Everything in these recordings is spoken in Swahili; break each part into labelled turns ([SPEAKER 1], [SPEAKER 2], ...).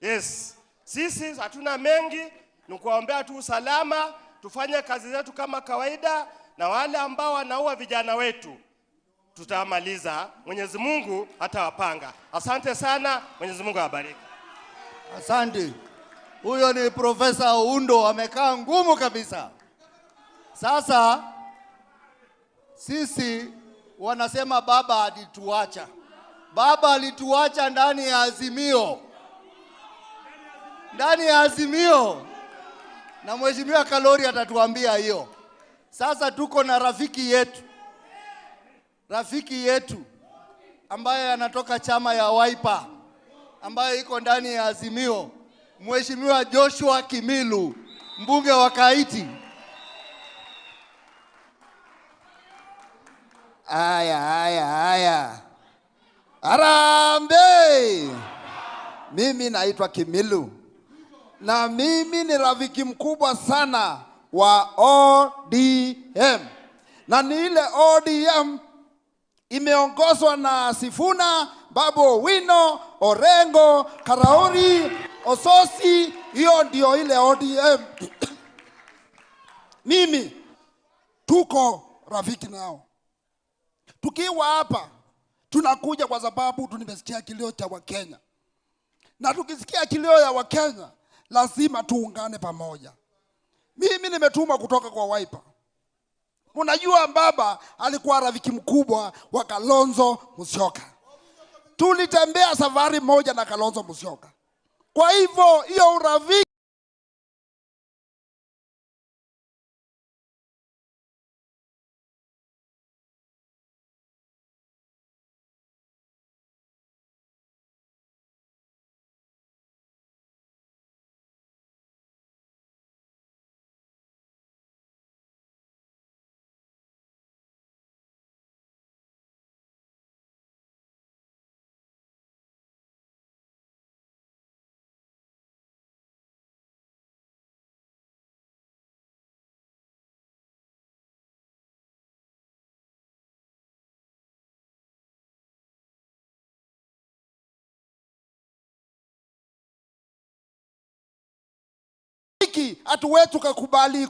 [SPEAKER 1] Yes, sisi hatuna mengi, ni kuwaombea tu usalama, tufanye kazi zetu kama kawaida, na wale ambao wanaua vijana wetu tutamaliza. Mwenyezi Mungu atawapanga. Asante sana, Mwenyezi Mungu awabariki.
[SPEAKER 2] Asante. Huyo ni Profesa Oundo, amekaa ngumu kabisa. Sasa sisi wanasema baba alituacha. Baba alituacha ndani ya Azimio, ndani ya Azimio, na Mheshimiwa Kalori atatuambia hiyo. Sasa tuko na rafiki yetu, rafiki yetu ambaye anatoka chama ya Wiper ambayo iko ndani ya Azimio, Mheshimiwa Joshua Kimilu, mbunge wa Kaiti.
[SPEAKER 3] Aya, aya, aya. Harambee! Mimi naitwa Kimilu na mimi ni rafiki mkubwa sana wa ODM, na ni ile ODM imeongozwa na Sifuna, Babu Owino, Orengo, Karauri, Ososi. Hiyo ndio ile ODM. Mimi tuko rafiki nao. Tukiwa hapa tunakuja kwa sababu tumesikia kilio cha Wakenya, na tukisikia kilio ya Wakenya lazima tuungane pamoja. Mimi nimetumwa kutoka kwa Wiper. Unajua baba alikuwa rafiki mkubwa wa Kalonzo Musyoka. Tulitembea safari moja na Kalonzo Musyoka. Kwa hivyo hiyo urafiki hatuwezi tukakubali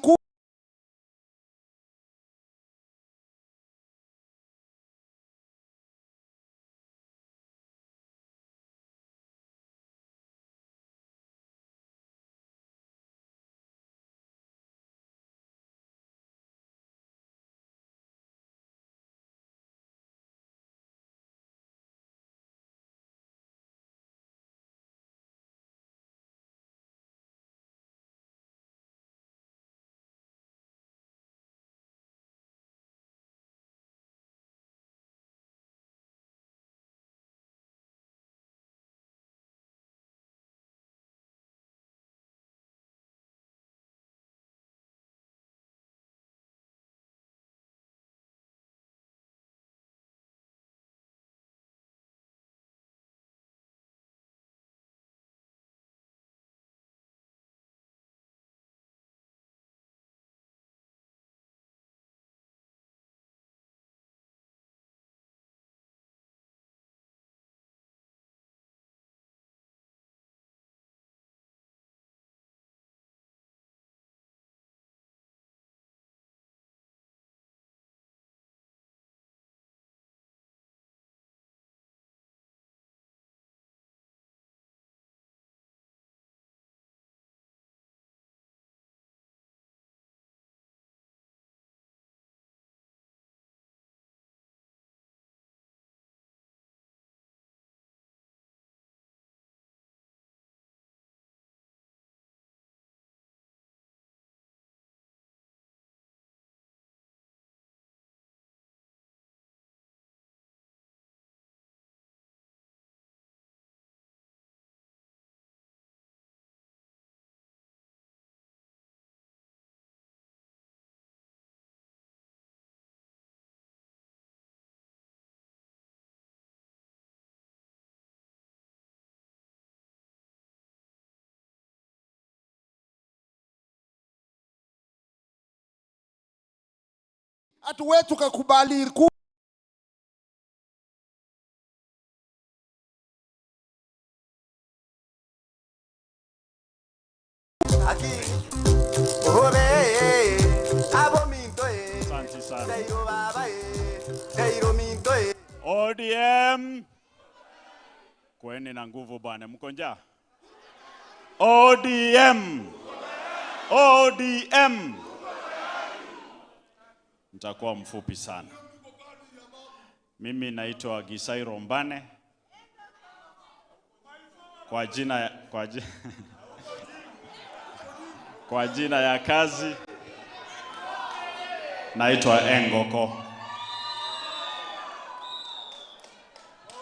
[SPEAKER 3] hatuwezi tukakubali.
[SPEAKER 4] Asante sana. ODM, kweni na nguvu bwana, mko njaa? ODM, ODM. Nitakuwa mfupi sana. Mimi naitwa Gisairo Mbane. Kwa jina kwa jina, kwa jina ya kazi naitwa Engoko.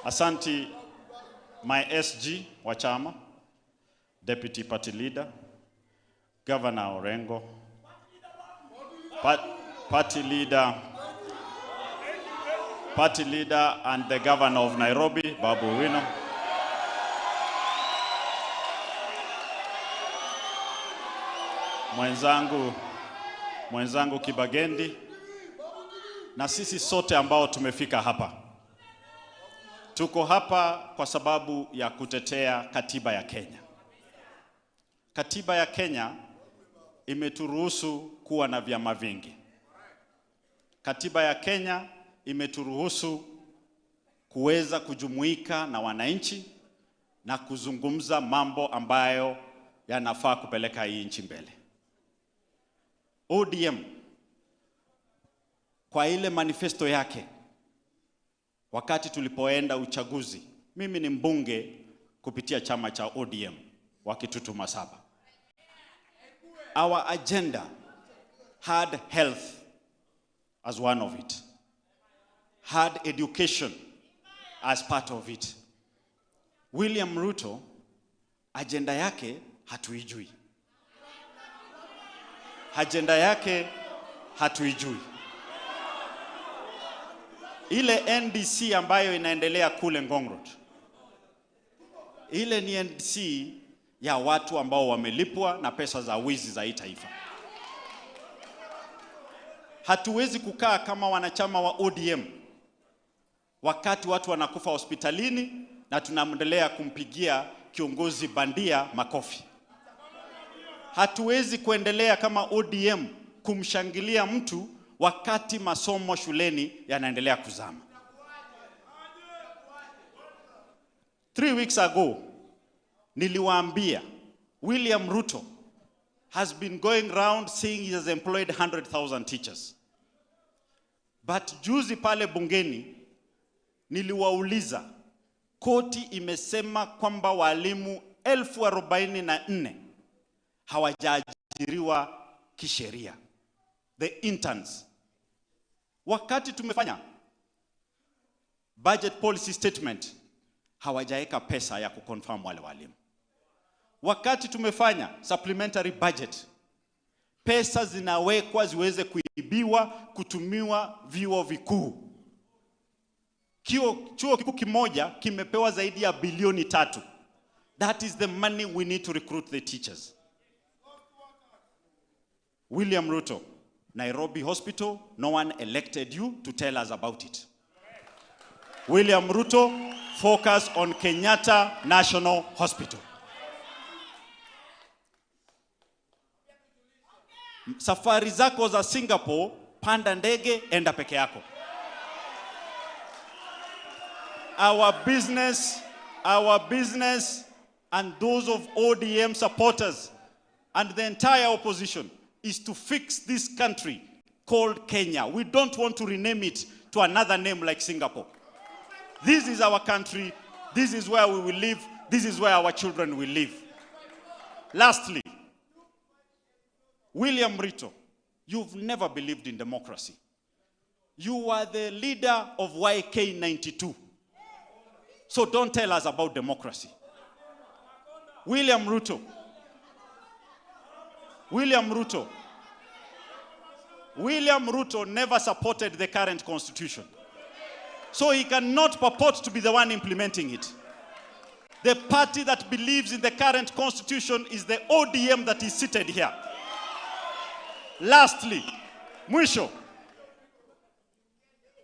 [SPEAKER 4] Asanti my SG wa chama, Deputy Party Leader, Governor Orengo, Party Leader and the Governor of Nairobi, Babu Owino. Mwenzangu Kibagendi, na sisi sote ambao tumefika hapa. Tuko hapa kwa sababu ya kutetea katiba ya Kenya. Katiba ya Kenya imeturuhusu kuwa na vyama vingi. Katiba ya Kenya imeturuhusu kuweza kujumuika na wananchi na kuzungumza mambo ambayo yanafaa kupeleka hii nchi mbele. ODM kwa ile manifesto yake wakati tulipoenda uchaguzi, mimi ni mbunge kupitia chama cha ODM wa Kitutu Masaba. Our agenda had health as one of it, had education as part of it. William Ruto, agenda yake hatuijui. Agenda yake hatuijui. Ile NDC ambayo inaendelea kule Ngong Road, ile ni NDC ya watu ambao wamelipwa na pesa za wizi za hii taifa. Hatuwezi kukaa kama wanachama wa ODM wakati watu wanakufa hospitalini na tunaendelea kumpigia kiongozi bandia makofi. Hatuwezi kuendelea kama ODM kumshangilia mtu wakati masomo shuleni yanaendelea kuzama. 3 weeks ago, niliwaambia William Ruto has been going round saying he has employed 100,000 teachers. But juzi pale bungeni, niliwauliza, koti imesema kwamba walimu 44,000 hawajaajiriwa kisheria. The interns. Wakati tumefanya budget policy statement, hawajaeka pesa ya kuconfirm wale walimu. Wakati tumefanya supplementary budget, pesa zinawekwa ziweze kuibiwa, kutumiwa vyuo vikuu. Chuo kikuu kimoja kimepewa zaidi ya bilioni 3. That is the money we need to recruit the teachers. William Ruto, Nairobi Hospital, no one elected you to tell us about it. William Ruto, focus on Kenyatta National Hospital. Safari zako za Singapore, panda ndege, enda peke yako. Our business and those of ODM supporters and the entire opposition is to fix this country called Kenya. We don't want to rename it to another name like Singapore. This is our country. This is where we will live. This is where our children will live. Lastly, William Ruto, you've never believed in democracy. You are the leader of YK92. So don't tell us about democracy. William Ruto. William Ruto. William Ruto never supported the current constitution. So he cannot purport to be the one implementing it. The party that believes in the current constitution is the ODM that is seated here. Lastly, mwisho,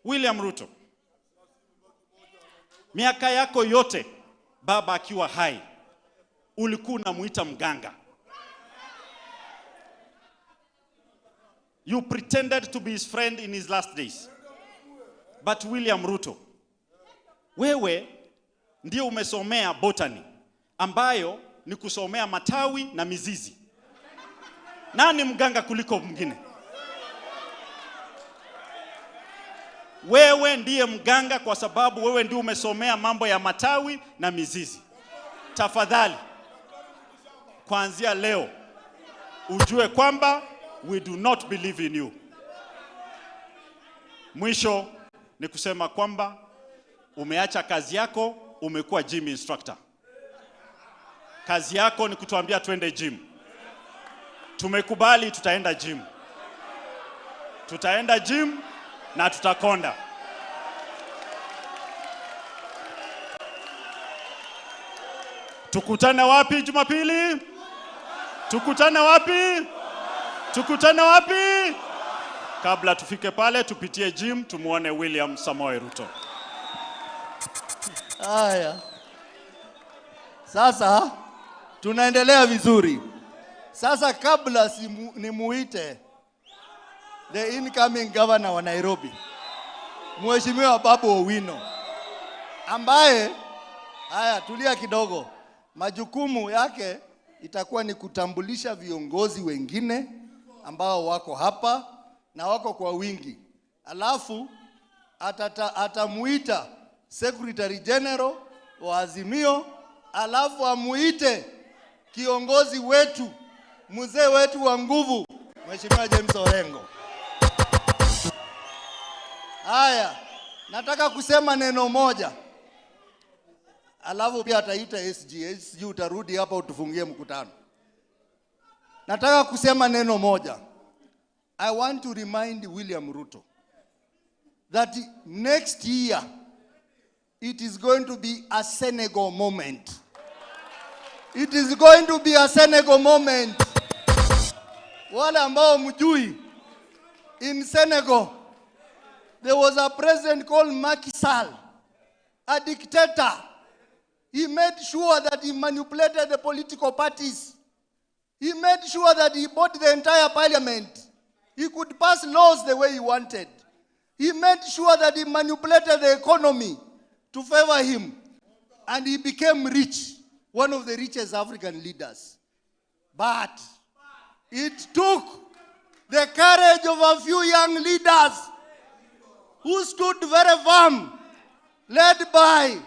[SPEAKER 4] William Ruto, miaka yako yote baba akiwa hai, ulikuwa unamuita mganga. You pretended to be his friend in his last days. But William Ruto, wewe ndio umesomea botany, ambayo ni kusomea matawi na mizizi. Nani mganga kuliko mwingine? Wewe ndiye mganga kwa sababu wewe ndiye umesomea mambo ya matawi na mizizi. Tafadhali, kuanzia leo, ujue kwamba we do not believe in you. Mwisho ni kusema kwamba umeacha kazi yako, umekuwa gym instructor. Kazi yako ni kutuambia twende gym. Tumekubali tutaenda gym. Tutaenda gym na tutakonda. Tukutane wapi Jumapili? Tukutane wapi? Tukutane wapi? Kabla tufike pale tupitie gym tumuone William Samoei Ruto.
[SPEAKER 2] Haya. Sasa tunaendelea vizuri. Sasa kabla nimuite the incoming governor wa Nairobi, Mheshimiwa Babu Owino, ambaye, haya tulia kidogo, majukumu yake itakuwa ni kutambulisha viongozi wengine ambao wako hapa na wako kwa wingi. Alafu atamuita Secretary General wa Azimio, alafu amuite kiongozi wetu, mzee wetu wa nguvu, Mheshimiwa James Orengo. Haya, nataka kusema neno moja. Alafu pia ataita SG, SG utarudi hapa utufungie mkutano. Nataka kusema neno moja. I want to remind William Ruto that next year it is going to be a Senegal moment. It is going to be a Senegal moment. Wale ambao mjui, in Senegal there was a president called Macky Sall, a dictator. He made sure that he manipulated the political parties. He made sure that he bought the entire parliament. He could pass laws the way he wanted. He made sure that he manipulated the economy to favor him. And he became rich, one of the richest African leaders. But it took the courage of a few young leaders who stood very firm, led by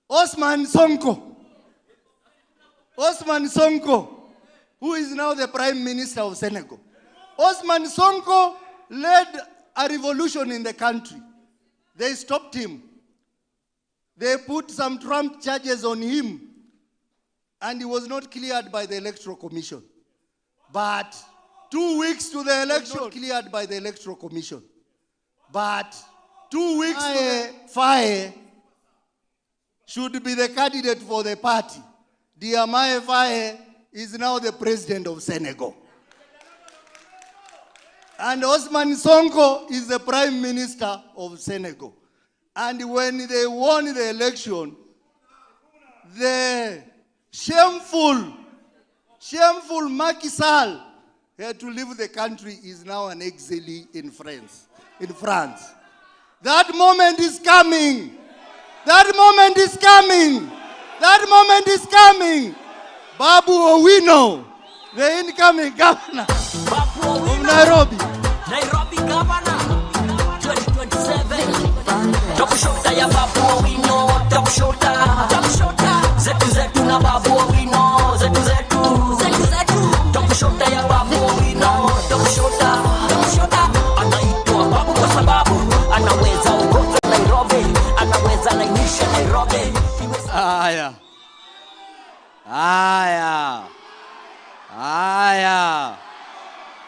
[SPEAKER 2] Osman Sonko. Osman Sonko, who is now the Prime Minister of Senegal. Osman Sonko led a revolution in the country. They stopped him. They put some Trump charges on him, and he was not cleared by the Electoral Commission. But 2 weeks to the election, cleared by the Electoral Commission. But 2 weeks to the Faye should be the candidate for the party. Diomaye Faye is now the president of Senegal. And Osman Sonko is the prime minister of Senegal. And when they won the election, the shameful Macky Sall had to leave the country, is now an exile in France. That moment is coming. That moment is coming. That moment is coming. Babu Owino, the incoming governor of Nairobi.
[SPEAKER 5] Nairobi governor 2027. Top shoulder ya Babu Owino, top shoulder, top shoulder. Zetu zetu na Babu Owino, zetu zetu, zetu zetu. Top shoulder ya Babu Owino, top shoulder, top shoulder. Anaitwa Babu kwa sababu anaweza ongoza Nairobi, anaweza lainisha Nairobi.
[SPEAKER 6] Haya. Haya. Haya.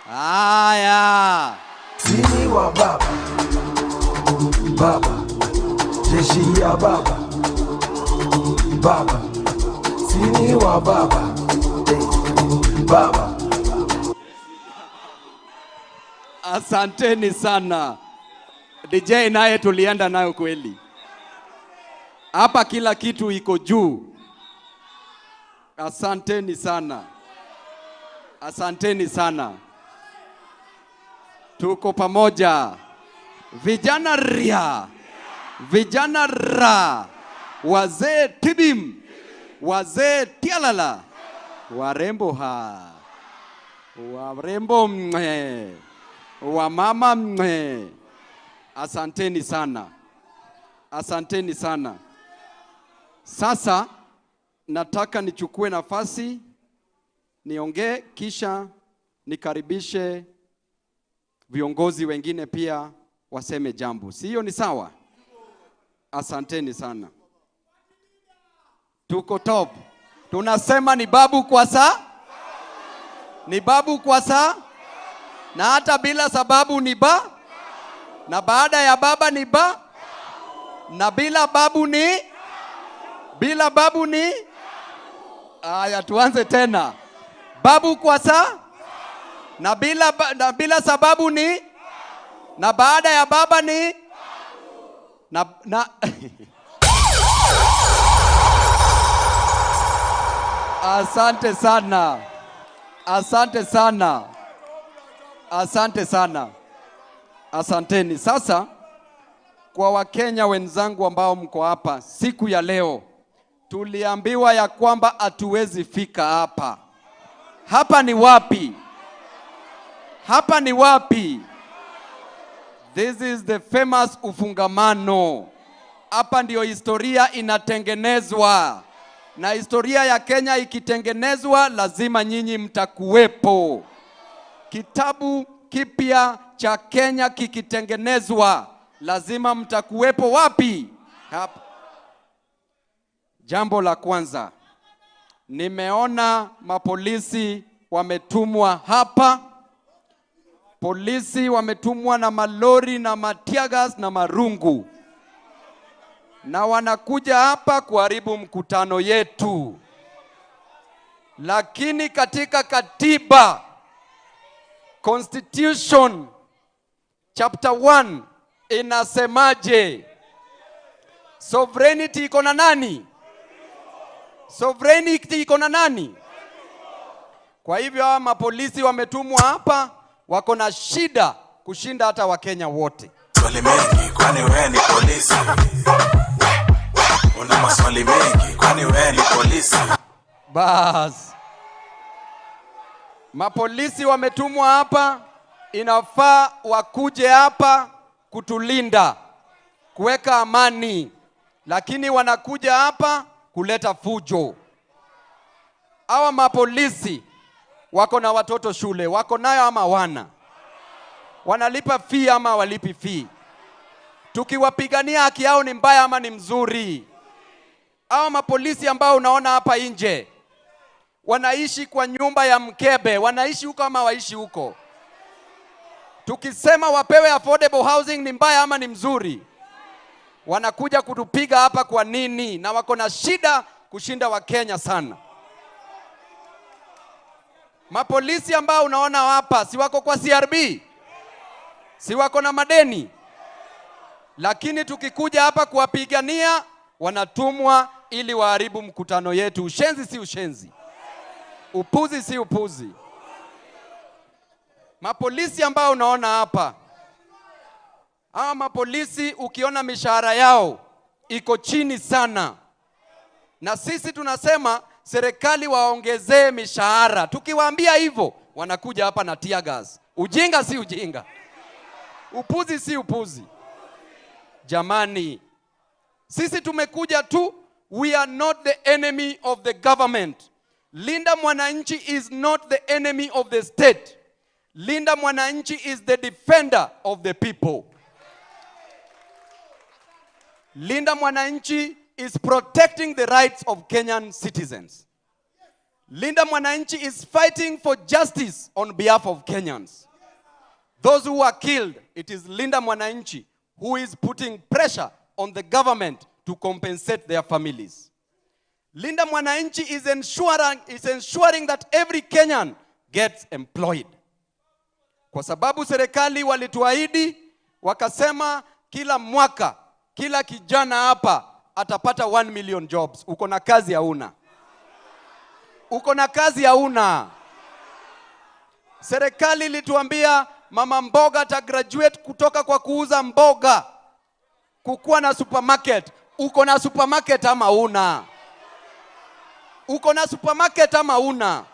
[SPEAKER 6] Haya.
[SPEAKER 7] Sini wa baba. Baba. Jeshi ya baba. Baba. Sini wa baba. Baba.
[SPEAKER 6] Asanteni sana. DJ naye tulienda nayo kweli. Hapa kila kitu iko juu. Asanteni sana. Asanteni sana. Tuko pamoja. Vijana ria, vijana ra, wazee tibim, wazee tialala, warembo ha, warembo mwe, wamama mwe. Asanteni sana, asanteni sana. Sasa nataka nichukue nafasi niongee, kisha nikaribishe viongozi wengine pia waseme jambo. Si hiyo ni sawa? Asanteni sana. Tuko top. Tunasema ni babu kwa saa, ni babu kwa saa, na hata bila sababu ni ba, na baada ya baba ni ba, na bila babu ni, bila babu ni. Aya, tuanze tena. Babu kwa saa, na bila sababu ni, na baada ya baba ni, na Asante sana. Asante sana. Asante sana. Asanteni. Sasa kwa Wakenya wenzangu ambao mko hapa siku ya leo, tuliambiwa ya kwamba hatuwezi fika hapa. Hapa ni wapi? Hapa ni wapi? This is the famous Ufungamano. Hapa ndio historia inatengenezwa. Na historia ya Kenya ikitengenezwa, lazima nyinyi mtakuwepo. Kitabu kipya cha Kenya kikitengenezwa, lazima mtakuwepo wapi? Hapa. Jambo la kwanza, nimeona mapolisi wametumwa hapa. Polisi wametumwa na malori na matiagas na marungu, na wanakuja hapa kuharibu mkutano yetu. Lakini katika katiba, Constitution chapter 1 inasemaje? Sovereignty iko na nani? Sovereignty iko na nani? Kwa hivyo hawa mapolisi wametumwa hapa, wako na shida kushinda hata Wakenya wote.
[SPEAKER 8] Maswali mengi, kwani wewe ni polisi? Una maswali mengi, kwani wewe ni polisi?
[SPEAKER 6] Bas. Mapolisi wametumwa hapa, inafaa wakuje hapa kutulinda, kuweka amani, lakini wanakuja hapa kuleta fujo. Hawa mapolisi wako na watoto shule, wako nayo ama wana? Wanalipa fee ama walipi fee? Tukiwapigania haki yao ni mbaya ama ni mzuri? Hawa mapolisi ambao unaona hapa nje wanaishi kwa nyumba ya mkebe, wanaishi huko ama waishi huko? Tukisema wapewe affordable housing ni mbaya ama ni mzuri? Wanakuja kutupiga hapa kwa nini? Na wako na shida kushinda Wakenya sana. Mapolisi ambao unaona hapa, si wako kwa CRB? Si wako na madeni? Lakini tukikuja hapa kuwapigania, wanatumwa ili waharibu mkutano yetu. Ushenzi si ushenzi, upuzi si upuzi. Mapolisi ambao unaona hapa, hawa mapolisi ukiona mishahara yao iko chini sana, na sisi tunasema serikali waongezee mishahara. Tukiwaambia hivyo wanakuja hapa na tear gas. Ujinga si ujinga, upuzi si upuzi. Jamani, sisi tumekuja tu, we are not the enemy of the government. Linda Mwananchi is not the enemy of the state. Linda Mwananchi is the defender of the people. Linda Mwananchi is protecting the rights of Kenyan citizens. Linda Mwananchi is fighting for justice on behalf of Kenyans. Those who are killed, it is Linda Mwananchi who is putting pressure on the government to compensate their families. Linda Mwananchi is ensuring that every Kenyan gets employed. Kwa sababu serikali walituahidi, wakasema kila mwaka, kila kijana hapa atapata 1 million jobs. Uko na kazi hauna? Uko na kazi hauna? Serikali ilituambia Mama mboga ata graduate kutoka kwa kuuza mboga kukuwa na supermarket. Uko na supermarket ama una? Uko na supermarket ama una?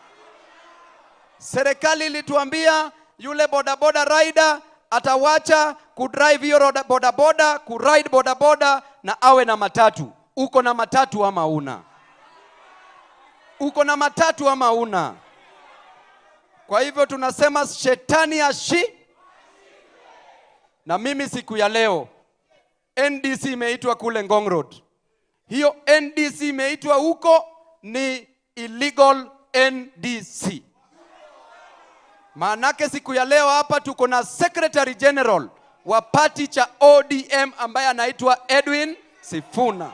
[SPEAKER 6] Serikali ilituambia yule bodaboda rider atawacha kudrive hiyo bodaboda, kuride bodaboda na awe na matatu. Uko na matatu ama una? Uko na matatu ama una? Kwa hivyo tunasema shetani ashi. Na mimi siku ya leo NDC imeitwa kule Ngong Road. Hiyo NDC imeitwa huko ni illegal NDC. Maanake siku ya leo hapa tuko na Secretary General wa party cha ODM ambaye anaitwa Edwin Sifuna.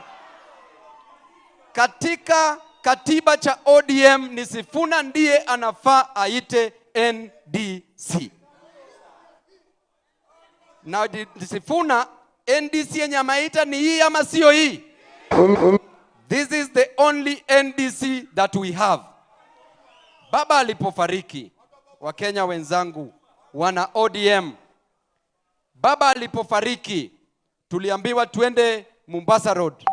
[SPEAKER 6] Katika katiba cha ODM ni Sifuna ndiye anafaa aite NDC. Na Sifuna, NDC yenye ameita ni hii ama sio hii? This is the only NDC that we have. Baba alipofariki, Wakenya wenzangu, wana ODM, baba alipofariki tuliambiwa tuende Mombasa Road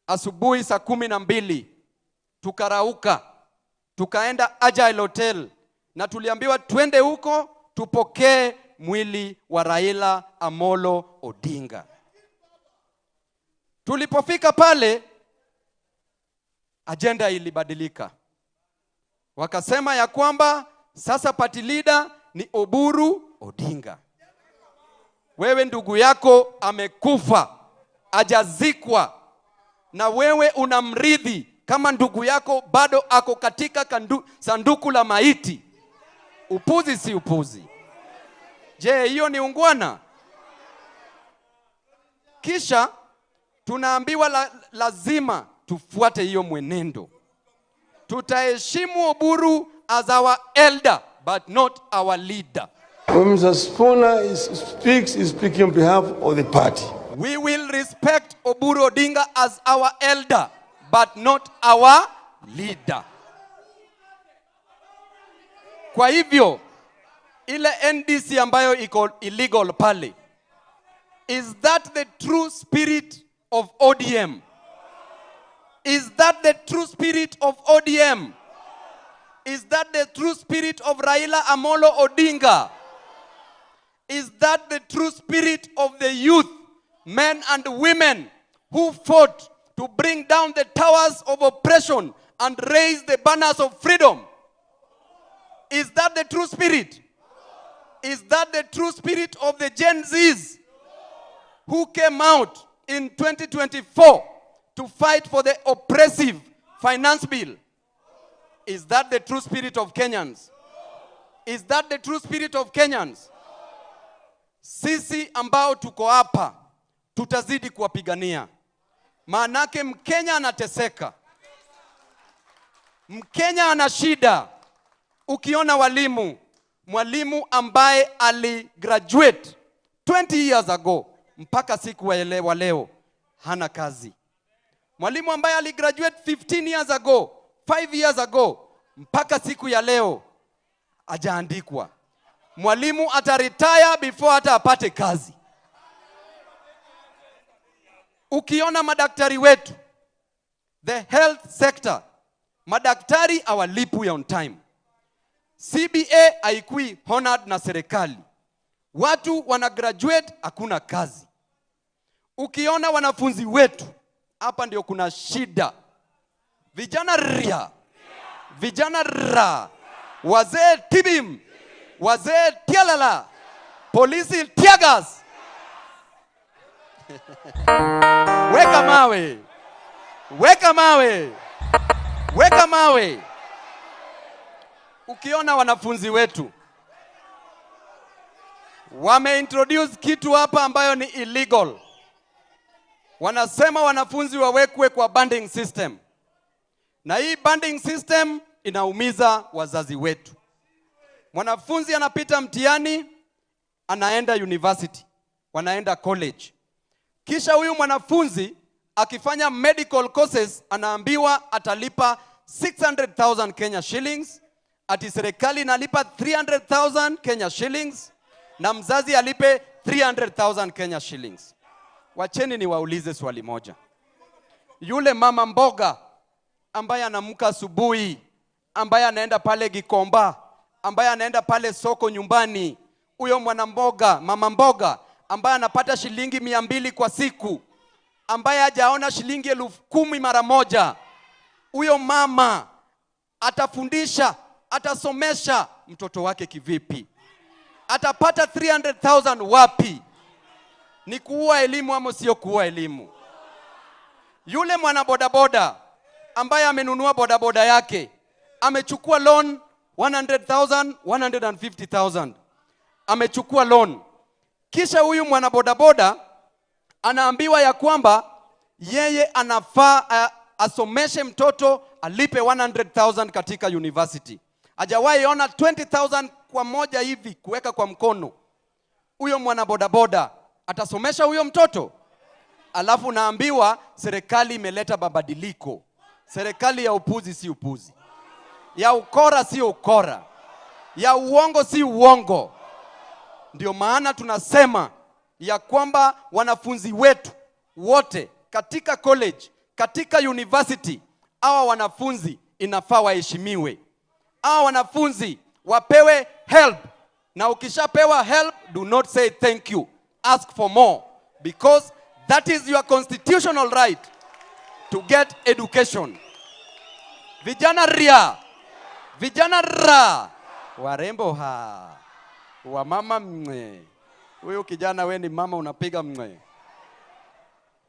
[SPEAKER 6] asubuhi saa 12, tukarauka tukaenda Agile Hotel, na tuliambiwa tuende huko tupokee mwili wa Raila Amolo Odinga. Tulipofika pale, agenda ilibadilika. Wakasema ya kwamba sasa party leader ni Oburu Odinga. Wewe ndugu yako amekufa, hajazikwa, na wewe unamrithi kama ndugu yako bado ako katika sanduku la maiti. Upuzi si upuzi? Je, hiyo ni ungwana? Kisha tunaambiwa lazima tufuate hiyo mwenendo. Tutaheshimu Oburu as our elder, but not our leader.
[SPEAKER 7] When Mr. Sifuna speaks, he's speaking on behalf of the party.
[SPEAKER 6] We will respect Oburu Odinga as our elder, but not our leader. Kwa hivyo, ile NDC ambayo iko illegal pale, is that the true spirit of ODM? Is that the true spirit of ODM? Is that the true spirit of Raila Amolo Odinga? Is that the true spirit of the youth, men and women who fought to bring down the towers of oppression and raise the banners of freedom? Is that the true spirit? Is that the true spirit of the Gen Zs who came out in 2024 to fight for the oppressive finance bill? Is that the true spirit of Kenyans? Is that the true spirit of Kenyans? Sisi ambao tuko hapa tutazidi kuwapigania. Maanake Mkenya anateseka. Mkenya ana shida. Ukiona walimu, mwalimu ambaye aligraduate 20 years ago mpaka siku wa leo hana kazi. Mwalimu ambaye aligraduate 15 years ago, 5 years ago mpaka siku ya leo hajaandikwa. Mwalimu ataretire before hata apate kazi. Ukiona madaktari wetu, the health sector, madaktari hawalipwi on time. CBA haikui honored na serikali. Watu wana graduate, hakuna kazi. Ukiona wanafunzi wetu, hapa ndio kuna shida. Vijana ria, vijana ra, wazee tibim, wazee tialala, polisi tiagas. Weka mawe, weka mawe, weka mawe. Ukiona wanafunzi wetu wameintroduce kitu hapa ambayo ni illegal. Wanasema wanafunzi wawekwe kwa banding system. Na hii banding system inaumiza wazazi wetu. Mwanafunzi anapita mtihani, anaenda university, wanaenda college. Kisha huyu mwanafunzi akifanya medical courses anaambiwa atalipa 600,000 Kenya shillings, Ati serikali inalipa 300,000 Kenya shillings na mzazi alipe 300,000 Kenya shillings. Wacheni niwaulize swali moja. Yule mama mboga ambaye anamka asubuhi, ambaye anaenda pale Gikomba, ambaye anaenda pale soko nyumbani, huyo mwanamboga, mama mboga ambaye anapata shilingi 200 kwa siku, ambaye hajaona shilingi 10,000 mara moja, huyo mama atafundisha, atasomesha mtoto wake kivipi? Atapata 300,000 wapi? Ni kuua elimu ama sio kuua elimu? Yule mwana bodaboda ambaye amenunua bodaboda yake, amechukua loan 100,000, 150,000. Amechukua loan. Kisha huyu mwana bodaboda anaambiwa ya kwamba yeye anafaa asomeshe mtoto alipe 100,000 katika university. Hajawahi ona 20,000 kwa moja hivi kuweka kwa mkono. Huyo mwana bodaboda atasomesha huyo mtoto? Alafu naambiwa serikali imeleta mabadiliko. Serikali ya upuzi si upuzi, ya ukora si ukora, ya uongo si uongo. Ndio maana tunasema ya kwamba wanafunzi wetu wote katika college, katika university, hawa wanafunzi inafaa waheshimiwe. Hawa wanafunzi wapewe help. Na ukishapewa help, do not say thank you. Ask for more, because that is your constitutional right to get education. Vijana ria, vijana ra, warembo ha, wamama mwe. Huyu kijana we ni mama unapiga mwe.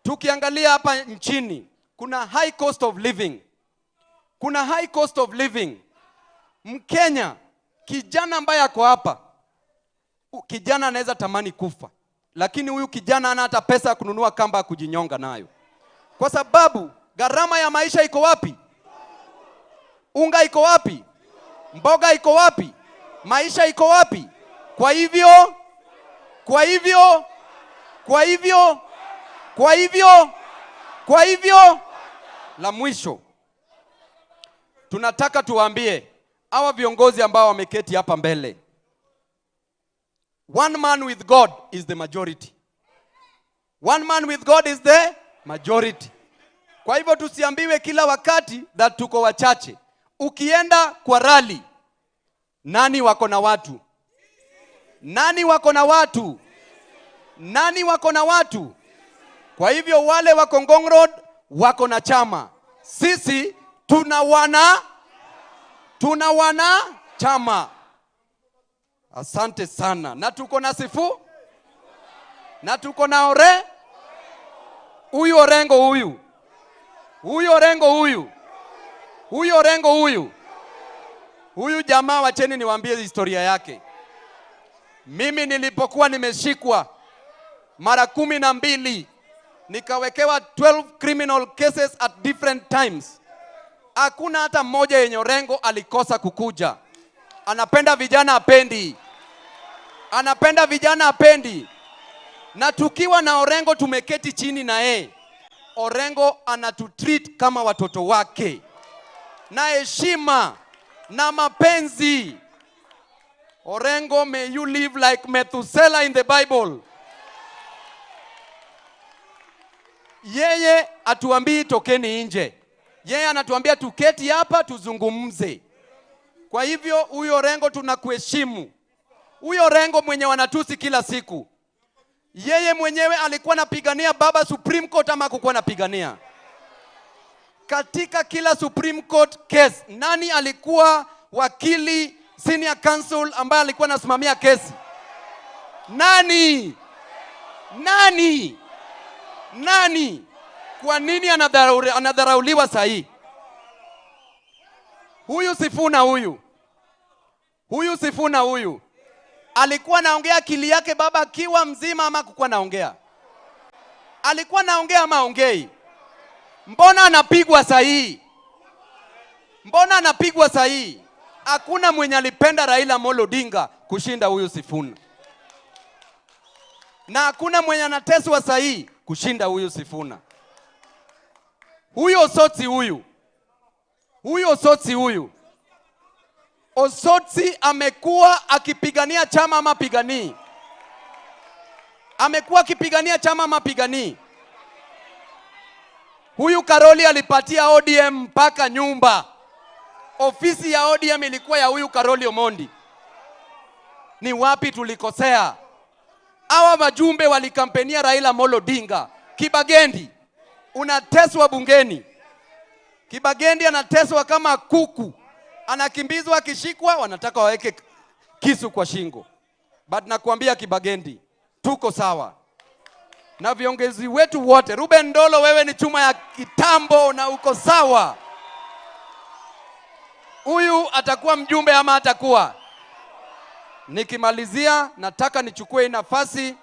[SPEAKER 6] Tukiangalia hapa nchini, kuna high cost of living. Kuna high cost of living. Mkenya, kijana ambaye ako hapa, kijana anaweza tamani kufa, lakini huyu kijana hana hata pesa ya kununua kamba ya kujinyonga nayo. Kwa sababu gharama ya maisha iko wapi? Unga iko wapi? Mboga iko wapi? Maisha iko wapi? Kwa hivyo, kwa hivyo, kwa hivyo, kwa hivyo, kwa hivyo, la mwisho tunataka tuwaambie hawa viongozi ambao wameketi hapa mbele, one man with God is the majority. One man with God is the majority. Kwa hivyo tusiambiwe kila wakati that tuko wachache. Ukienda kwa rally, nani wako na watu? Nani wako na watu? Nani wako na watu? Kwa hivyo wale wako Ngong Road wako na chama. Sisi tuna wana chama. Asante sana. Na tuko na Sifu, na tuko na Ore. Huyu Orengo huyu. Huyu Orengo huyu. Huyu Orengo huyu. Huyu jamaa, wacheni niwaambie historia yake. Mimi nilipokuwa nimeshikwa mara 12, nikawekewa 12 criminal cases at different times, hakuna hata mmoja yenye Orengo alikosa kukuja. Anapenda vijana, apendi? Anapenda vijana, apendi? Na tukiwa na Orengo tumeketi chini na yeye, Orengo anatutreat kama watoto wake na heshima na mapenzi. Orengo, may you live like Methuselah in the Bible. Yeye atuambii tokeni nje, yeye anatuambia tuketi hapa tuzungumze. Kwa hivyo huyo Orengo tunakuheshimu. Huyo Orengo mwenye wanatusi kila siku, yeye mwenyewe alikuwa anapigania baba Supreme Court ama hakukuwa anapigania? Katika kila Supreme Court case, nani alikuwa wakili senior counsel ambaye alikuwa anasimamia kesi? Nani? Nani? Nani? Kwa nini anadharauliwa sahi? Huyu Sifuna huyu, huyu Sifuna huyu alikuwa anaongea akili yake baba akiwa mzima ama hakukuwa anaongea? Alikuwa anaongea ama ongei? Mbona anapigwa sahihi? Mbona anapigwa sahihi? Hakuna mwenye alipenda Raila Amolo Odinga kushinda huyu Sifuna, na hakuna mwenye anateswa sahihi kushinda huyu Sifuna. Huyo Osotsi huyu, huyo Osotsi huyu, Osotsi amekuwa akipigania chama ama piganii? Amekuwa akipigania chama ama piganii? Huyu Karoli alipatia ODM mpaka nyumba. Ofisi ya ODM ilikuwa ya huyu Karoli Omondi. Ni wapi tulikosea? Hawa wajumbe walikampenia Raila Amolo Odinga. Kibagendi unateswa bungeni. Kibagendi anateswa kama kuku, anakimbizwa, akishikwa wanataka waweke kisu kwa shingo. But nakuambia Kibagendi, tuko sawa na viongozi wetu wote. Ruben Ndolo, wewe ni chuma ya kitambo na uko sawa. Huyu atakuwa mjumbe ama atakuwa? Nikimalizia, nataka nichukue hii nafasi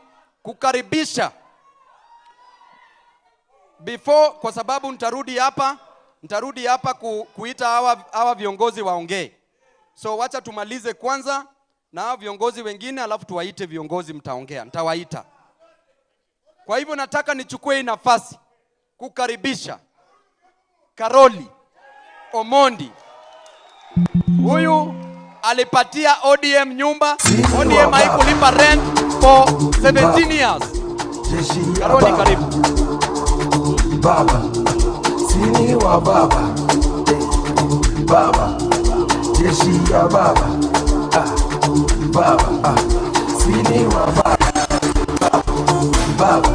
[SPEAKER 6] kukaribisha before, kwa sababu nitarudi hapa kuita hawa viongozi waongee. So wacha tumalize kwanza na hawa viongozi wengine, alafu tuwaite viongozi, mtaongea, nitawaita. Kwa hivyo nataka nichukue hii nafasi kukaribisha Karoli Omondi. Huyu alipatia ODM nyumba. ODM haikulipa rent for 17 years. Karoli, karibu.
[SPEAKER 8] Baba, sini wa baba, eh, baba, jeshi ya baba, ah, baba, ah, sini wa baba, baba,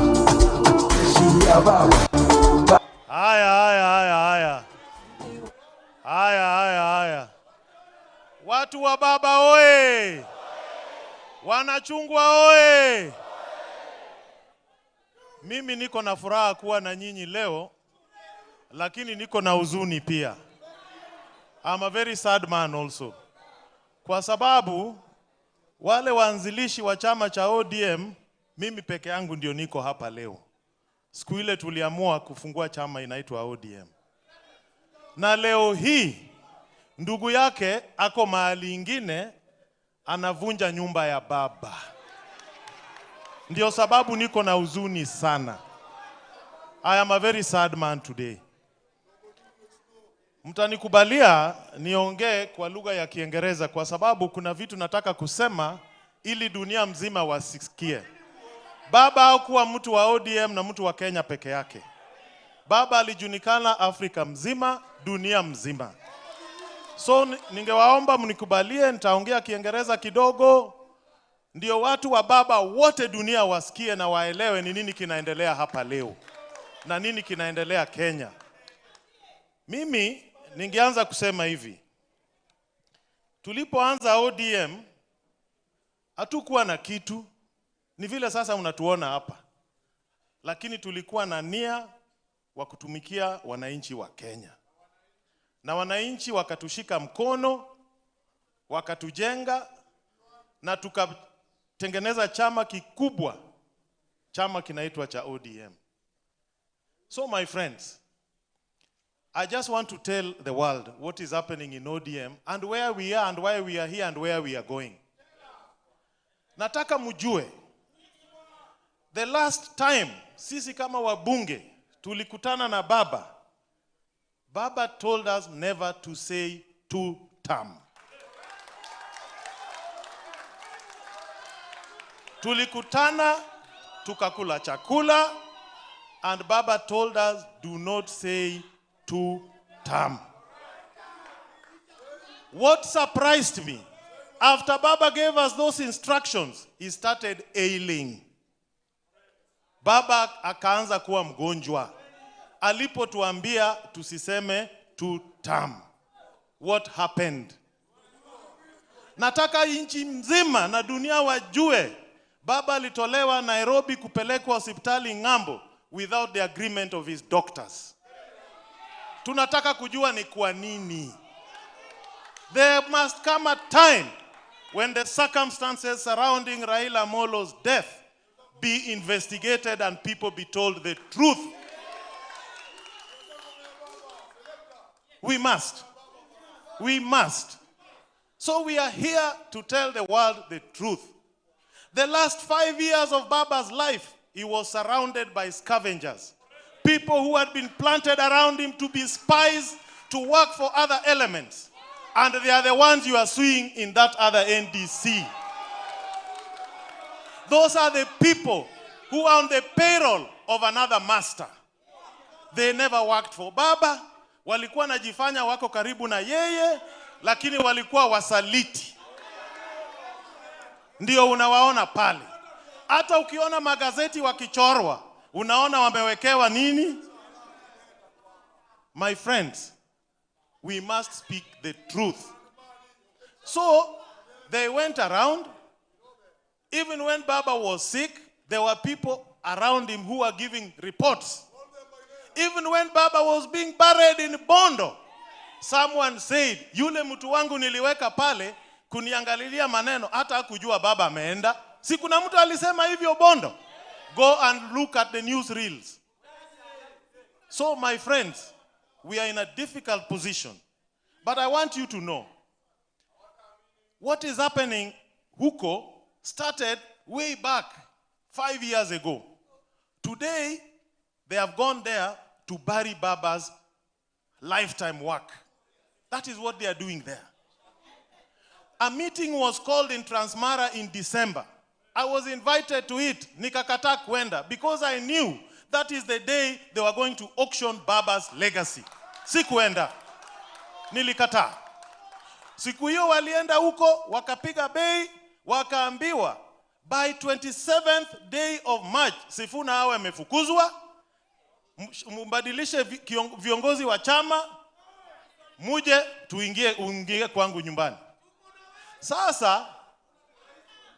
[SPEAKER 8] jeshi ya baba.
[SPEAKER 9] Haya, haya, haya, haya, haya, haya, haya, watu wa baba oye! Wanachungwa oye! Mimi niko na furaha kuwa na nyinyi leo, lakini niko na huzuni pia. I'm a very sad man also, kwa sababu wale waanzilishi wa chama cha ODM, mimi peke yangu ndio niko hapa leo. Siku ile tuliamua kufungua chama inaitwa ODM, na leo hii ndugu yake ako mahali ingine anavunja nyumba ya baba. Ndio sababu niko na huzuni sana. I am a very sad man today. Mtanikubalia niongee kwa lugha ya Kiingereza kwa sababu kuna vitu nataka kusema ili dunia mzima wasikie. Baba hakuwa mtu wa ODM na mtu wa Kenya peke yake. Baba alijulikana Afrika mzima, dunia mzima. So ningewaomba mnikubalie, nitaongea Kiingereza kidogo ndio watu wa baba wote dunia wasikie na waelewe ni nini kinaendelea hapa leo na nini kinaendelea Kenya. Mimi ningeanza kusema hivi. Tulipoanza ODM hatukuwa na kitu, ni vile sasa unatuona hapa, lakini tulikuwa na nia wa kutumikia wananchi wa Kenya, na wananchi wakatushika mkono, wakatujenga na tukatengeneza chama kikubwa, chama kinaitwa cha ODM. So my friends, I just want to tell the world what is happening in ODM and where we are and why we are here and where we are going. Nataka mjue, the last time sisi kama wabunge tulikutana na baba, baba told us never to say two term. Tulikutana, tukakula chakula, and baba told us do not say two term. What surprised me, after Baba gave us those instructions, he started ailing. Baba akaanza kuwa mgonjwa. Alipotuambia tusiseme two term. What happened? Nataka nchi mzima na dunia wajue Baba alitolewa Nairobi kupelekwa hospitali ng'ambo without the agreement of his doctors. Tunataka kujua ni kwa nini. There must come a time when the circumstances surrounding Raila Amolo's death be investigated and people be told the truth. We must. We must. So we are here to tell the world the truth. The last 5 years of Baba's life, he was surrounded by scavengers. People who had been planted around him to be spies, to work for other elements. And they are the ones you are suing in that other NDC. Those are the people who are on the payroll of another master. They never worked for Baba. Walikuwa najifanya wako karibu na yeye, lakini walikuwa wasaliti. Ndio unawaona pale. Hata ukiona magazeti wakichorwa, unaona wamewekewa nini? My friends, we must speak the truth. So they went around. Even when Baba was sick, there were people around him who were giving reports. Even when Baba was being buried in Bondo, someone said, yule mtu wangu niliweka pale kuniangalilia maneno, hata hakujua Baba ameenda. Si kuna mtu alisema hivyo Bondo? Go and look at the news reels. So my friends, we are in a difficult position. But I want you to know, what is happening huko started way back 5 years ago. Today, they have gone there to bury Baba's lifetime work. That is what they are doing there. A meeting was called in Transmara in December. I was invited to it, nikakataa kwenda, because I knew that is the day they were going to auction Baba's legacy. Sikuenda. Nilikataa. Siku hiyo walienda huko, wakapiga bei, wakaambiwa by 27th day of March, Sifuna awe amefukuzwa, mbadilishe viongozi wa chama, muje tuingie, uingie kwangu nyumbani. Sasa,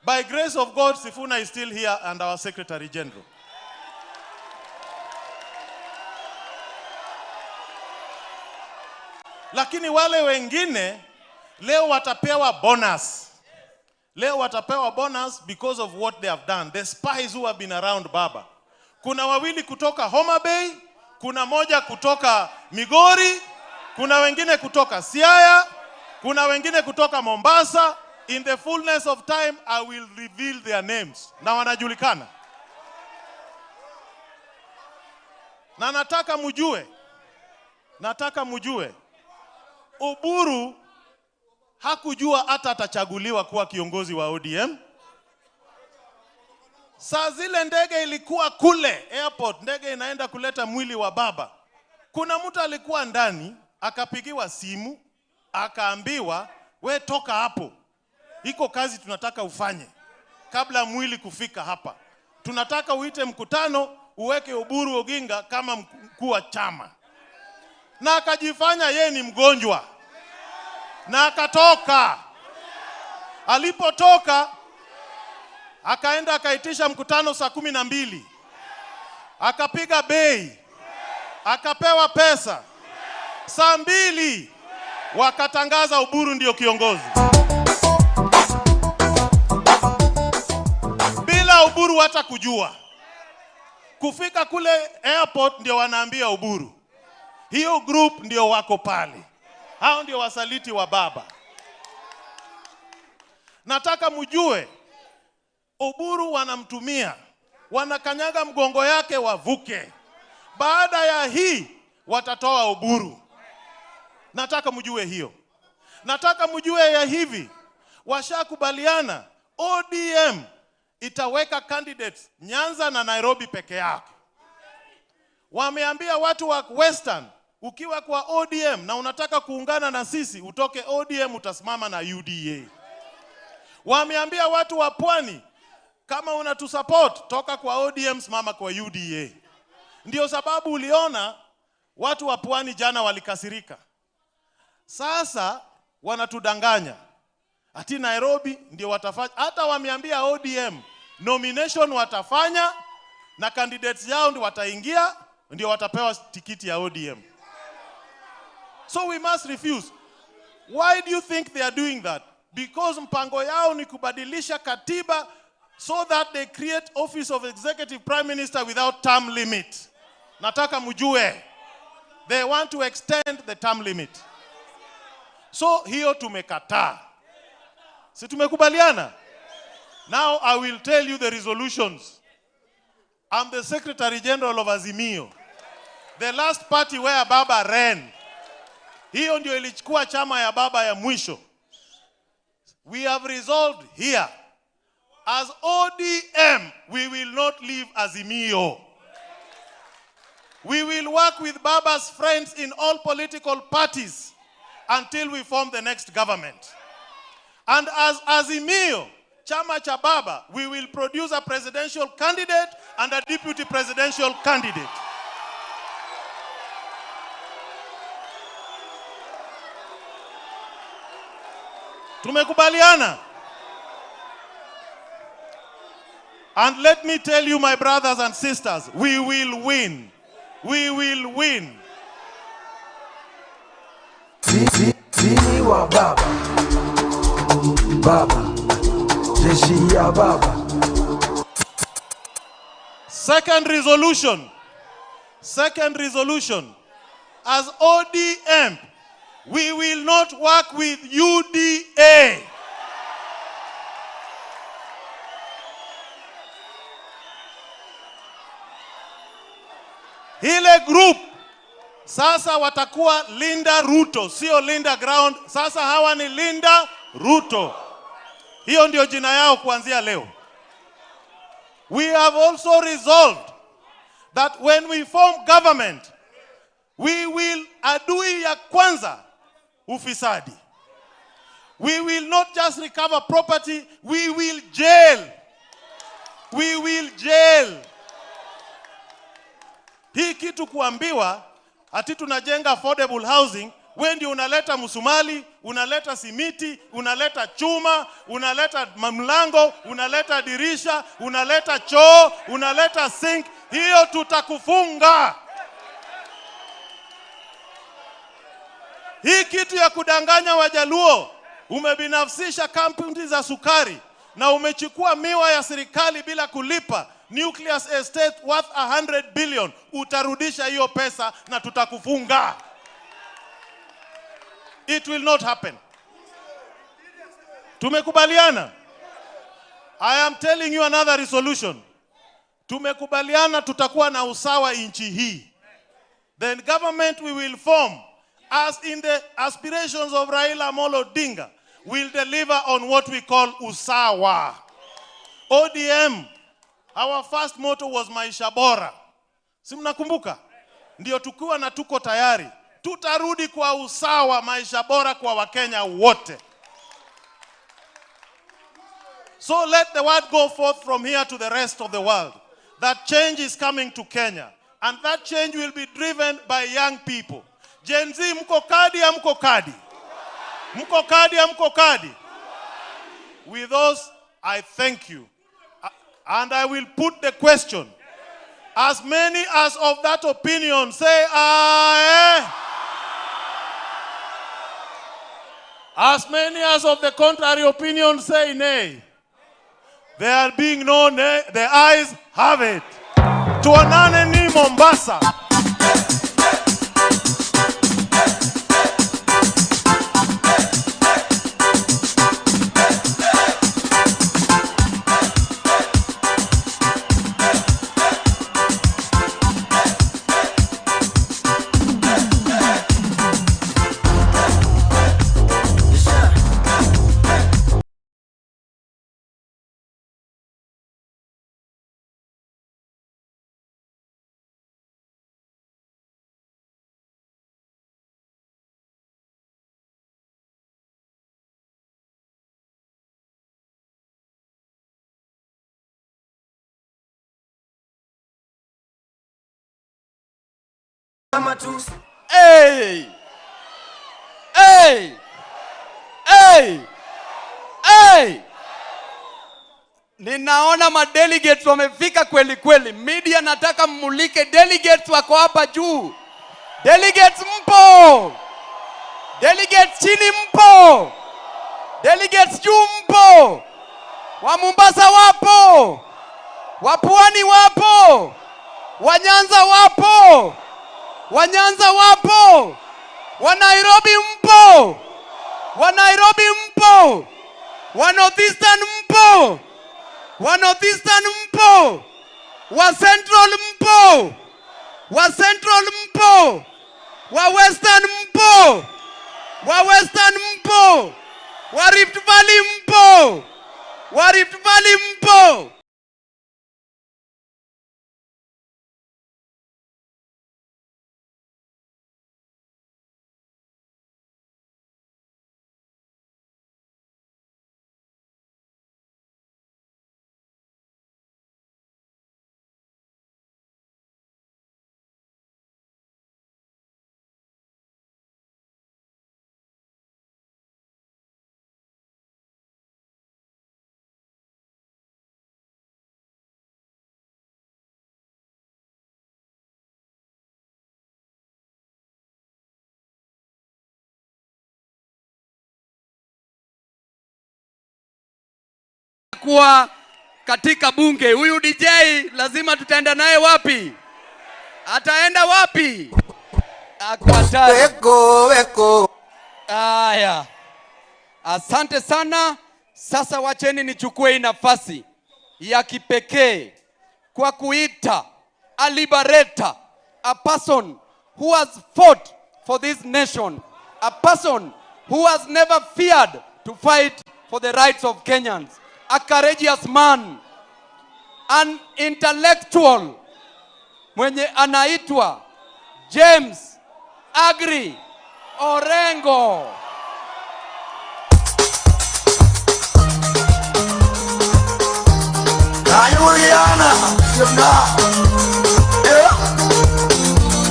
[SPEAKER 9] by grace of God, Sifuna is still here and our Secretary General. Lakini wale wengine leo watapewa bonus. Leo watapewa bonus because of what they have done. The spies who have been around Baba. Kuna wawili kutoka Homa Bay, kuna moja kutoka Migori, kuna wengine kutoka Siaya, kuna wengine kutoka Mombasa. In the fullness of time, I will reveal their names. Na wanajulikana. Na nataka mjue. Nataka mjue. Oburu hakujua hata atachaguliwa kuwa kiongozi wa ODM. Saa zile ndege ilikuwa kule airport, ndege inaenda kuleta mwili wa Baba. Kuna mtu alikuwa ndani, akapigiwa simu, akaambiwa, we toka hapo. Iko kazi tunataka ufanye kabla mwili kufika hapa. Tunataka uite mkutano, uweke Oburu Oginga kama mkuu wa chama. Na akajifanya yeye ni mgonjwa. Na akatoka. Alipotoka, akaenda akaitisha mkutano saa 12. Akapiga bei. Akapewa pesa. Saa 2 wakatangaza Oburu ndio kiongozi. Bila Oburu hata kujua. Kufika kule airport ndio wanaambia Oburu. Hiyo group ndio wako pale. Hao ndio wasaliti wa Baba. Nataka mjue, Oburu wanamtumia, wanakanyaga mgongo yake wavuke. Baada ya hii watatoa Oburu. Nataka mjue hiyo. Nataka mjue ya hivi, washakubaliana ODM itaweka candidates Nyanza na Nairobi peke yake. Wameambia watu wa Western, ukiwa kwa ODM na unataka kuungana na sisi, utoke ODM utasimama na UDA. Wameambia watu wa Pwani, kama unatusupport, toka kwa ODM simama kwa UDA. Ndio sababu uliona watu wa Pwani jana walikasirika. Sasa wanatudanganya ati Nairobi ndio watafanya. Hata wameambia ODM nomination watafanya na candidates yao ndio wataingia, ndio watapewa tikiti ya ODM. So we must refuse. Why do you think they are doing that? Because mpango yao ni kubadilisha katiba so that they create office of executive prime minister without term limit. Nataka mjue. They want to extend the term limit. So hiyo tumekataa. Si tumekubaliana? Now I will tell you the resolutions. I'm the Secretary General of Azimio, the last party where Baba ran. Hiyo ndio ilichukua chama ya baba ya mwisho. We have resolved here, as ODM, we will not leave Azimio. We will work with Baba's friends in all political parties until we form the next government. And as Azimio, Chama cha Baba, we will produce a presidential candidate and a deputy presidential candidate. Tumekubaliana? And let me tell you, my brothers and sisters, we will win. We will win.
[SPEAKER 8] Sisi wa baba, baba, jeshi ya baba.
[SPEAKER 9] Second resolution. Second resolution. As ODM, we will not work with UDA. Ile group sasa watakuwa Linda Ruto, sio Linda Ground. Sasa hawa ni Linda Ruto. Hiyo ndio jina yao kuanzia leo. We have also resolved that when we form government, we will, adui ya kwanza, ufisadi. We will not just recover property, we will jail. We will jail. Hii kitu kuambiwa ati tunajenga affordable housing, wewe ndio unaleta msumali, unaleta simiti, unaleta chuma, unaleta mlango, unaleta dirisha, unaleta choo, unaleta sink, hiyo tutakufunga. Hii kitu ya kudanganya Wajaluo, umebinafsisha kampuni za sukari na umechukua miwa ya serikali bila kulipa. Nucleus estate worth 100 billion, utarudisha hiyo pesa na tutakufunga. It will not happen. Tumekubaliana? I am telling you another resolution. Tumekubaliana tutakuwa na usawa nchi hii. Then government we will form, as in the aspirations of Raila Amolo Odinga, will deliver on what we call usawa. ODM, our first motto was maisha bora. Si mnakumbuka? Ndio tukiwa na tuko tayari, tutarudi kwa usawa, maisha bora kwa Wakenya wote. So let the word go forth from here to the rest of the world that change is coming to Kenya, and that change will be driven by young people. Gen Z, mko kadi ya mko kadi? Mko kadi ya mko kadi? With those, I thank you. And I will put the question. As many as of that opinion say aye. As many as of the contrary opinion say nay. There being no nay, the ayes have it. Tuonane ni Mombasa.
[SPEAKER 6] Hey! Hey! Hey! Hey! Ninaona madelegates wamefika kweli kweli. Media, nataka mmulike delegates wako hapa juu. Delegates mpo. Delegates chini mpo. Delegates juu mpo. Wa Mombasa wapo. Wa Pwani wapo. Wa Nyanza wapo. Wa Nyanza wapo. Wa Nairobi mpo. Wa Nairobi mpo. Wa Northeastern mpo. Wa Northeastern mpo. Wa Central mpo. Wa Central mpo. Wa Western mpo. Wa Western mpo? Wa Rift Valley mpo? Wa Rift Valley mpo? Kuwa katika bunge. Huyu DJ lazima tutaenda naye wapi? Ataenda wapi? Weko. Aya. Asante sana. Sasa wacheni nichukue hii nafasi ya kipekee kwa kuita a liberator, a person who has fought for this nation, a person who has never feared to fight for the rights of Kenyans, a courageous man, an intellectual mwenye anaitwa James Agri Orengo.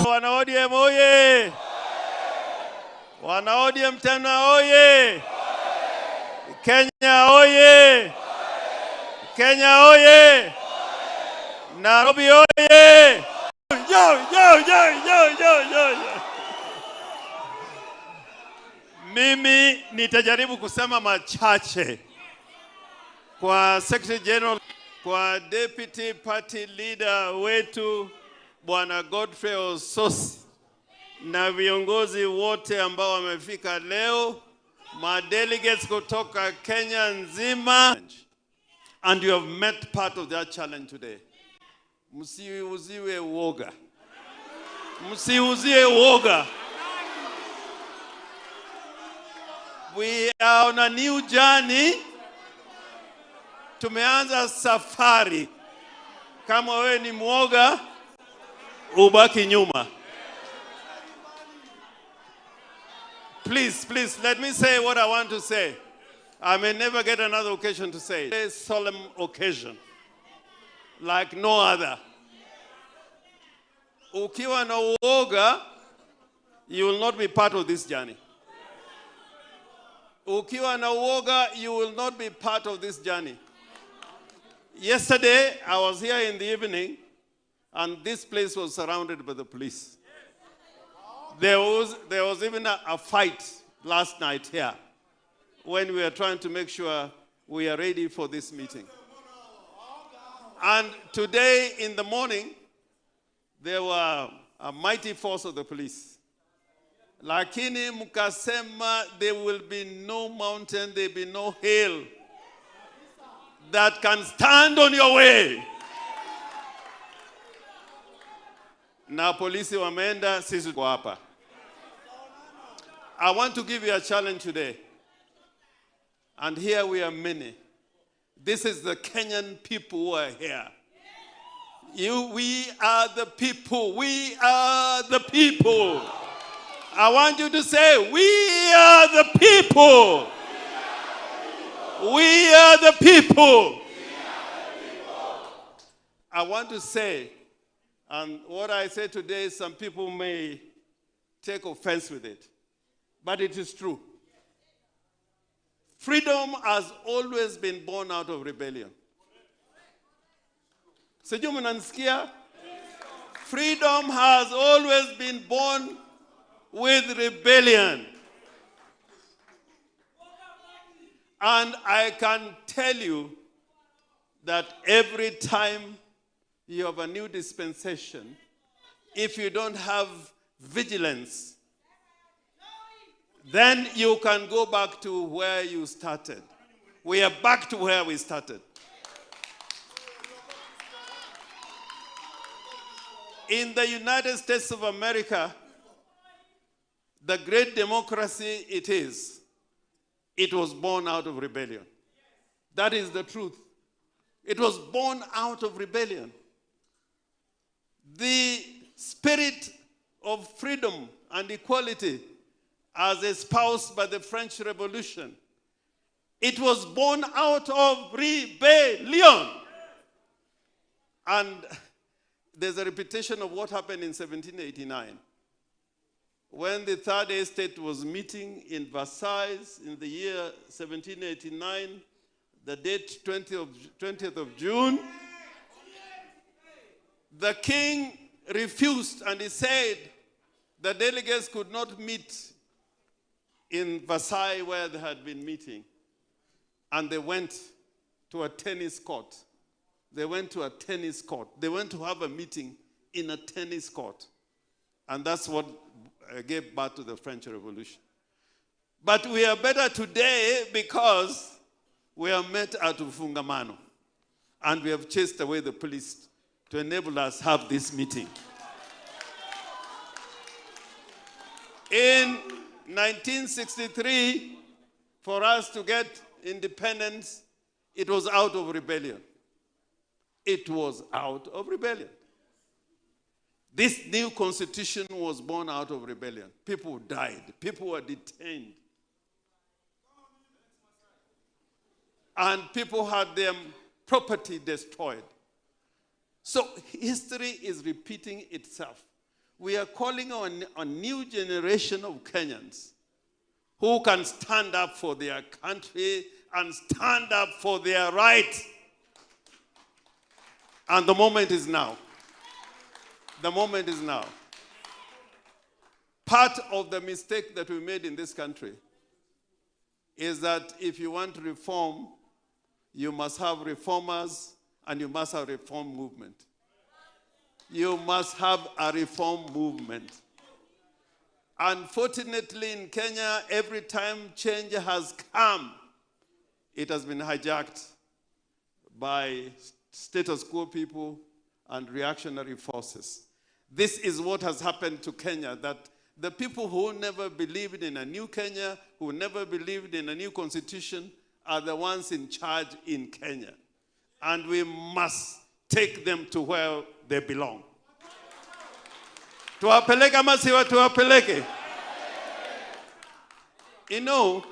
[SPEAKER 1] Wana ODM oye! Wana ODM tena oye! Kenya oye! Kenya oye! Nairobi oye! Yo, yo, yo, yo, yo, yo, yo. Mimi nitajaribu kusema machache kwa Secretary General, kwa Deputy Party Leader wetu Bwana Godfrey Osotsi na viongozi wote ambao wamefika leo, ma delegates kutoka Kenya nzima, and you have met part of that challenge today. Msiuziwe uoga. Msiuzie uoga. We are on a new journey. Tumeanza safari. Kama wewe ni mwoga, ubaki nyuma. Please, please, let me say what I want to say. I may never get another occasion to say it. A solemn occasion, like no other. Ukiwa na uoga, you will not be part of this journey. Ukiwa na uoga, you will not be part of this journey. Yesterday, I was here in the evening, and this place was surrounded by the police. There was even a fight last night here when we were trying to make sure we are ready for this meeting. And today in the morning, there were a mighty force of the police. Lakini mukasema, there will be no mountain, there will be no hill that can stand on your way. Na polisi wameenda, sisi tuko hapa. I want to give you a challenge today. And here we are many. This is the Kenyan people who are here. We are the people. We are the people. I want you to say, we are the people. We are the people. I want to say, and what I say today, some people may take offense with it, but it is true. Freedom has always been born out of rebellion. Sijui mnanisikia? Freedom has always been born with rebellion. And I can tell you that every time you have a new dispensation, if you don't have vigilance, then you can go back to where you started. We are back to where we started. In the United States of America,
[SPEAKER 10] The great democracy it is, it was born out of rebellion. That is the truth. It was born out of rebellion. The spirit of freedom and equality as espoused by the French Revolution, it was born out of rebellion. And there's a repetition of what happened in 1789. When the Third Estate was meeting in Versailles in the year 1789, the date 20th of June, the king refused and he said the delegates could not meet in Versailles where they had been meeting. And they went to a tennis court. They went to a tennis court. They went to have a meeting in a tennis court. And that's what gave birth to the French Revolution. But we are better today because we are met at Ufungamano. And we have chased away the police to enable us have this meeting. In 1963, for us to get independence, it was out of rebellion. It was out of rebellion. This new constitution was born out of rebellion. People died. People were detained. And people had their property destroyed. So history is repeating itself. We are calling on a new generation of Kenyans who can stand up for their country and stand up for their right. And the moment is now. The moment is now. Part of the mistake that we made in this country is that if you want reform, you must have reformers and you must have a reform movement. You must have a reform movement. Unfortunately, in Kenya, every time change has come, it has been hijacked by status quo people and reactionary forces. This is what has happened to Kenya, that the people who never believed in a new Kenya, who never believed in a new constitution, are the ones in charge in Kenya. And we must take them to where they belong. Tuwapeleke ama si tuwapeleke? You know,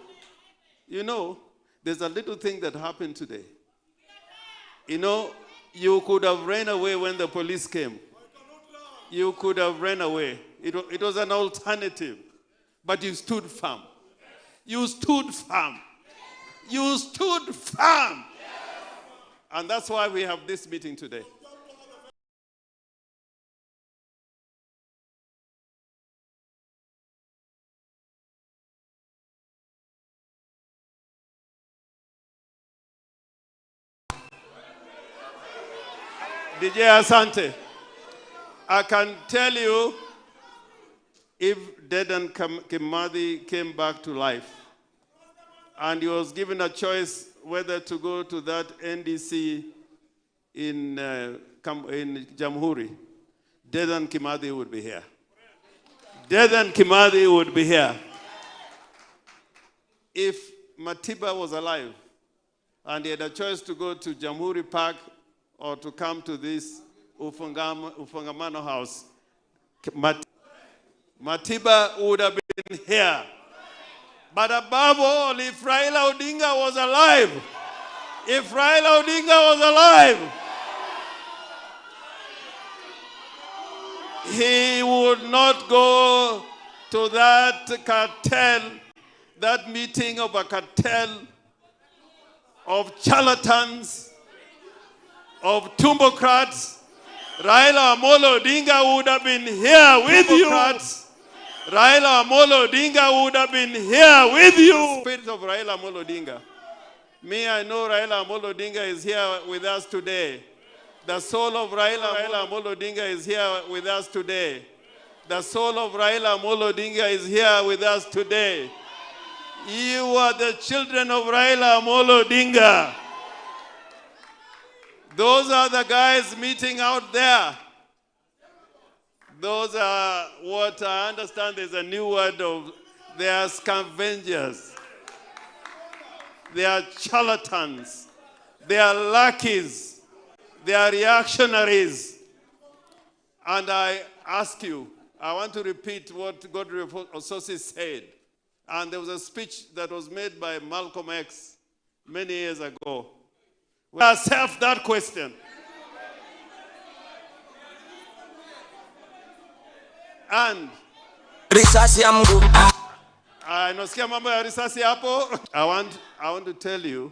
[SPEAKER 10] there's a little thing that happened today. You know, you could have ran away when the police came. You could have ran away. It was an alternative. But you stood firm. You stood firm. You stood firm. And that's why we have this meeting today. DJ Asante, I can tell you, if Dedan Kimathi came back to life and he was given a choice whether to go to that NDC in Jamhuri, Dedan Kimathi would be here. Dedan Kimathi would be here. If Matiba was alive and he had a choice to go to Jamhuri Park or to come to this Ufungamano house, Matiba would have been here. But above all, if Raila Odinga was alive, if Raila Odinga was alive, he would not go to that cartel, that meeting of a cartel of charlatans, of tumbocrats. Raila Amolo Odinga would have been here with you. Raila Amolo Odinga would have been here with you. The spirit of Raila Amolo Odinga. Me, I know Raila Amolo Odinga is here with us today. The soul of Raila Amolo Odinga is here with us today. The soul of Raila Amolo Odinga is here with us today. You are the children of Raila Amolo Odinga. Those are the guys meeting out there. Those are what I understand is a new word of, they are scavengers. They are charlatans. They are lackeys. They are reactionaries. And I ask you, I want to repeat what Godfrey Osotsi said. And there was a speech that was made by Malcolm X many years ago. We ask ourselves that question. And
[SPEAKER 5] risasi ya mguu.
[SPEAKER 10] Nasikia mambo ya risasi hapo. I want to tell you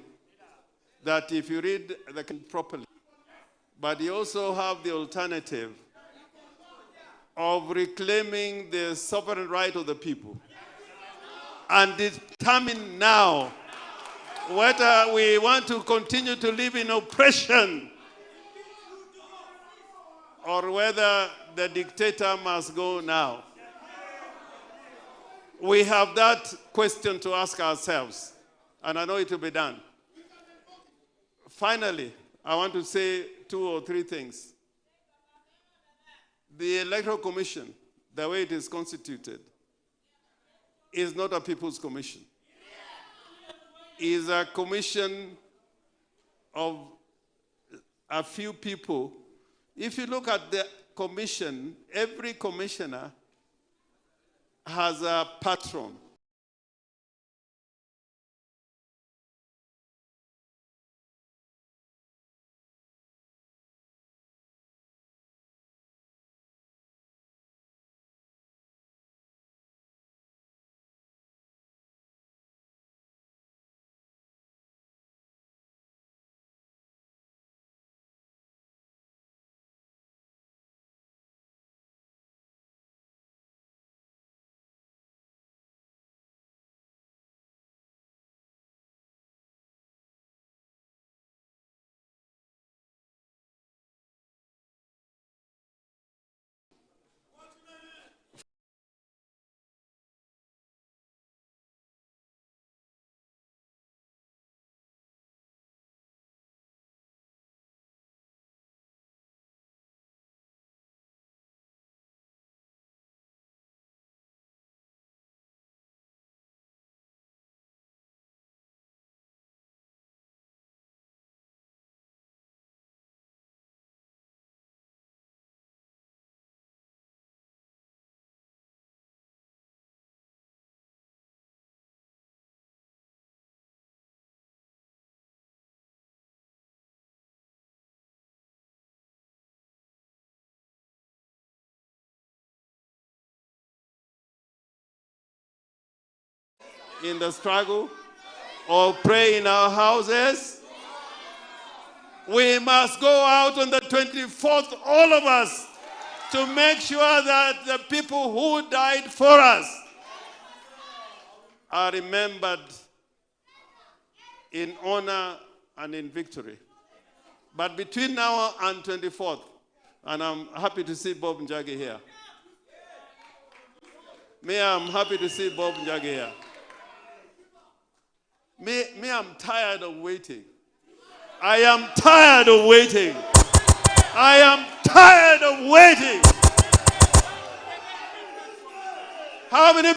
[SPEAKER 10] that if you read the properly, but you also have the alternative of reclaiming the sovereign right of the people and determine now whether we want to continue to live in oppression or whether the dictator must go now. We have that question to ask ourselves, and I know it will be done. Finally, I want to say 2 or 3 things. The Electoral Commission, the way it is constituted, is not a people's commission. It is a commission of a few people. If you look at the commission, every commissioner has a patron. In the struggle or pray in our houses. We must go out on the 24th, all of us, to make sure that the people who died for us are remembered in honor and in victory. But between now and 24th, and I'm happy to see Bob Njagi here. Me, I'm happy to see Bob Njagi here. Me, I'm tired of waiting. I am tired of waiting. I am tired of waiting. How many